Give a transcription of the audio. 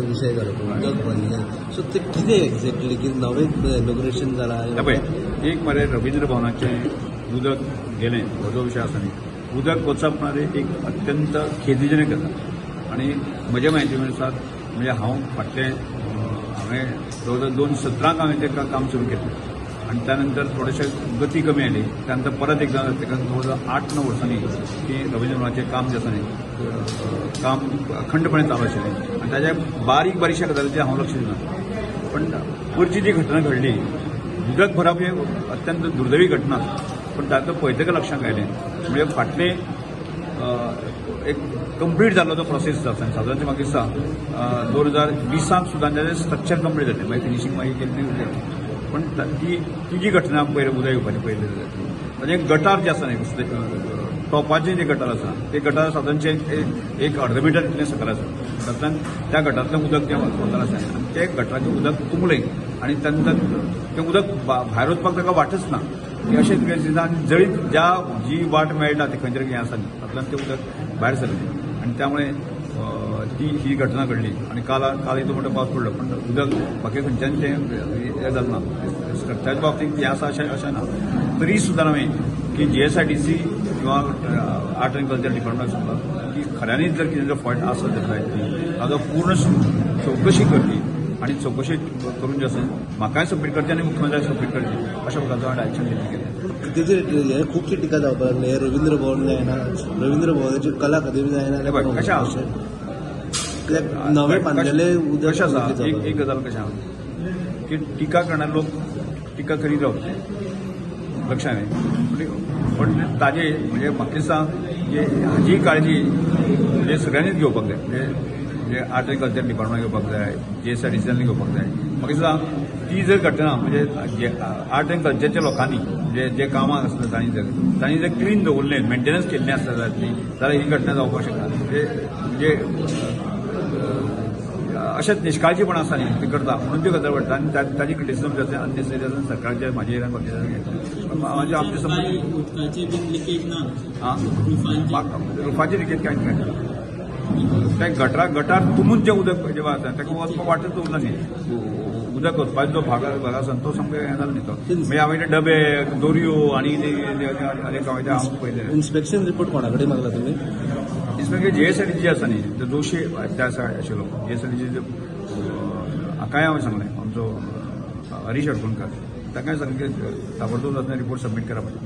विशय जालो उदक भरलें, सो ते कितें एक्झॅक्टली की नवें इनॉग्रेशन जालां? पळय, एक मरे रवींद्र भवनाचें उदक गेलें हो जो विशय आसा न्ही, उदक वचप म्हळ्यार एक अत्यंत खेदजनक गजाल. आनी म्हजे म्हायती अनुसार म्हणजे हांव फाटलें हांवें जवळ जवळ 2017 हांवें तें काम सुरू केलें आनी त्यानंतर थोडेशें गती कमी आयली. त्यानंतर परत एकदां ताका जवळ जवळ 8-9 वर्सांनी की रवींद्र भवनाचें काम जें आसा न्ही, काम अखंडपणे चालू आशिल्लें आनी ताज्या बारीक बारीकशा गजालीचेर हांव लक्ष दिना. पण पयरची जी घटना घडली, उदक भरप हें अत्यंत दुर्दैवी घटना, पण तातूंत पळयतकच लक्षांत आयलें म्हणजे फाटलें एक कंप्लीट जाल्लो तो प्रोसेस आसा. सादारण म्हाका दिसता 2020 सुद्दां ताजें स्ट्रक्चर कंप्लीट जालें, मागीर फिनिशींग मागीर केल्ली. पण ती जी घटना पयर उदक येवपाची पयली ताजें गटार जें आसा न्ही, टॉपाचें जें गटार आसा तें गटार सादारणशें एक अर्द मिटर इतलें सकयल आसा. तातूंतल्यान त्या गटांतलें उदक जें वतालें आसा आनी तें गटाराचें उदक तुंबलें आनी त्यानंतर तें उदक भायर वचपाक ताका वाटच ना. अशें तुवें आनी जळीत ज्या जी वाट मेळटा ती खंय तरी हें आसा न्ही, तातूंतल्यान तें उदक भायर सरलें आनी त्यामुळे ती ही घटना घडली. आनी काल इतलो मोठो पावस पडलो पण उदक बाकी खंयच्यान तें हें जालें ना. स्ट्रक्चराच्या बाबतींत हें आसा अशें अशें ना, तरी सुद्दां हांवें की GSIDC किंवा आर्ट अँड कल्चर डिपार्टमेंट सांगलां की खऱ्यांनीच जर कितें जर फॉल्ट आसत जाल्यार ताजो पूर्ण चवकशी करची आनी चवकशी करून जे आसा म्हाकाय सबमीट करची आनी मुख्यमंत्र्याक सबमीट करची अशा प्रकारचो हांवें डायरेक्शन दिल्लें. तेजेर हे खुबशी टिका जावपाक लागली, हे रवींद्र भवन जायना, रवींद्र भवनाची कला अकादमी जायना, कशें आसा नवें बांदलेलें उदक कशें आसा. एक गजाल कशें आसा की टिका करणारे लोक टिका करीत रावतले, लक्षांत न्ही. पण ताजे म्हणजे म्हाका दिसता हाजी काळजी म्हणजे सगळ्यांनीच घेवपाक जाय, म्हणजे आर्ट अँड कल्चर डिपार्टमेंट घेवपाक जाय, GSIDC घेवपाक जाय. म्हाका दिसता ती जर घटना म्हणजे आर्ट अँड कल्चरच्या लोकांनी म्हणजे जे कामाक आसता तांणी जर क्लीन दवरलें, मेंटेनन्स केल्लें आसता जातली जाल्यार ही घटना जावपाक शकना. म्हणजे अशेंच निश्काळजीपण आसा न्ही ते करता म्हणून त्यो गजाल घडटा आनी ताजी क्रिटिसिजम जाता अननेसेसरी आसा सरकारच्या म्हाजेर आनी बाकीच्या म्हणजे आमचे समज रुफाची लिकेज कांयच मेळटा. त्या गटार तुमून जें उदक जें आसा ताका वचपाक वाटच उरना न्ही. उदक वचपाचो जो भाग आसा तो सामको हें जालो न्ही तो. मागीर हांवें डबे दोरयो आनी कितें हांव पळयलें. इन्स्पेक्शन रिपोर्ट कोणा कडेन मागला तुमी? इन्स्पेक्शन GSIDC आसा न्ही तो दोशी त्या आशिल्लो GSIDC हाकाय हांवें सांगलें, आमचो हरीश हडकोणकर ताकाय सांगलें की ताबडतोब जातना रिपोर्ट सबमीट करा म्हणून.